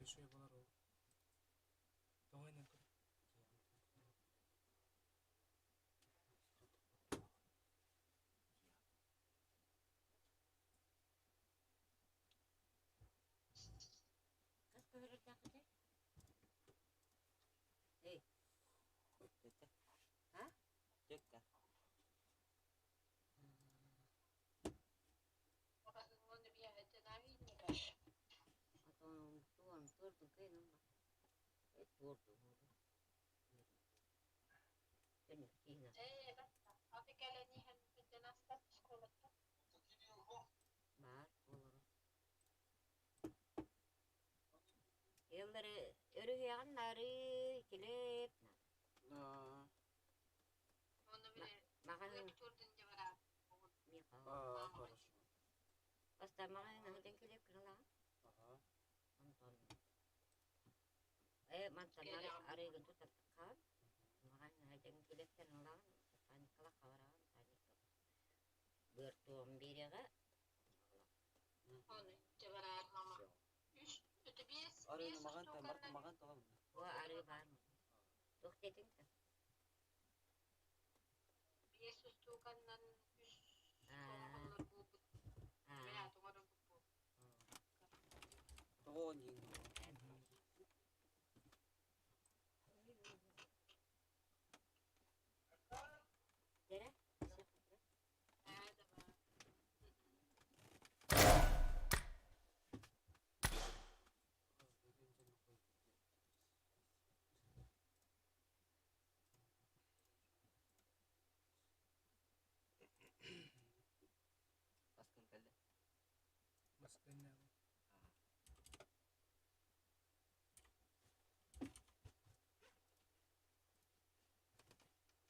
Үчүгэй буолар ол. Тоҕо иннин көр. Хас көһөрөрдөөххүтүй? Эй, Тетя. а? Тетя. Отон туон туордун кыйын туорду Баар буолара. Ыаллары өрүһүйэҕин наарыы килиэп Маҕаһыын А, хорошо. Баста маҕаһыын аһытын килиэп кыралаҕын. Ага. Онтон мантан арыыгын тутаттахха маҕаһыын аһытын килиэптэрин ылаҕын Таниккалах хабараҕын Таникка быар туом биэриэҕэ. Арыыны маҕан маҕан тоҕо О арыы баар Туох диэтиҥ Тоҕо диин Дэрэ? Баскын кэллэ. Баскын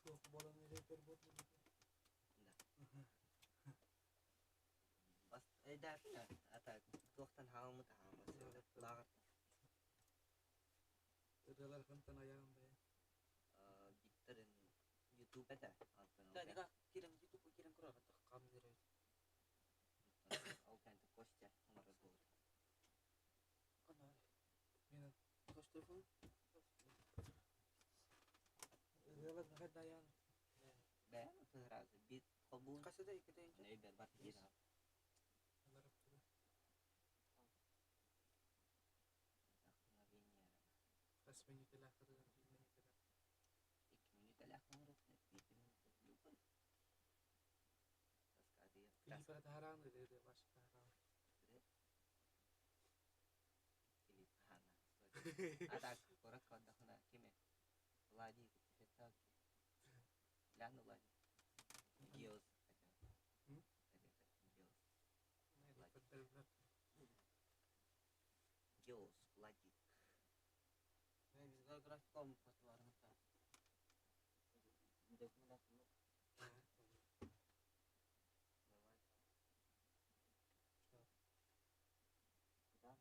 Туох буолан эрэ буолла. Да. Бас эйдээппин ата туохтан хаалмыт хаалмас лааҕыр Ырыалар хантан айаҕын бэйэ. Викторын Ютуб этэ. Да, кирен Ютуб кирен көрөр камера. Ол кэнтэ Костя оҥорор буолбут. Канал. Мен Костя ырыалар нахай даян. Бэйэм сразу бит холбуун. Хасыда иккитэ Не бер бар киир. Вдохновение. Хас минуталаах ырыа биир минуталаах. 2 минуталаах оҥоруох, 5 минута любой. Клипера таһараан ырыа баш таһараан. Клип хана. А так, коротко отдохна. Кими? Владик, это Ляну Владик. Геос хотя. Это Геос. Геос, Владик. Biz grafik olmuş var mı? Давай. Что? Да.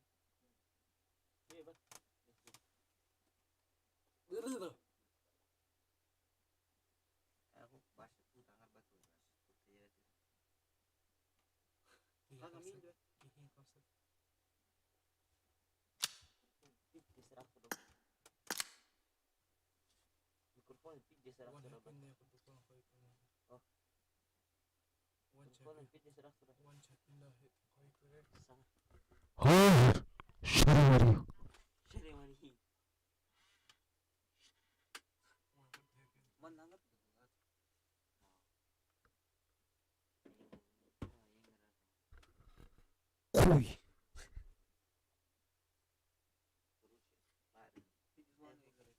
Эй, бak. Aku baş тут аңар батыл баш. Тут я Kanka min diyor. Кихин kapsat. Bitti sıra Микрофон пидде сарах One тура. happen ne kudukon koy koy. Oh. One Микрофон chapin. пидде сарах тура. One chapin da koy koy. Сана. Hayır. Şuraya. Шеремани. One happen. Ман аңар. Хуй. Короче, бары.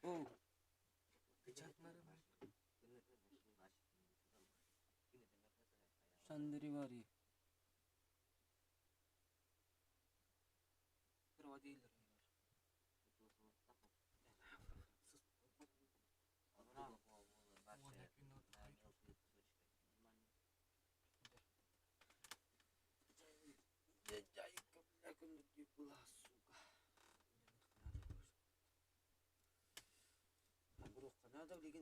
Оу. Чатмары Шандри вари. Крокодил. One happen not На мелкие кусочки. Дядька, бля, была, сука. Надо, надо,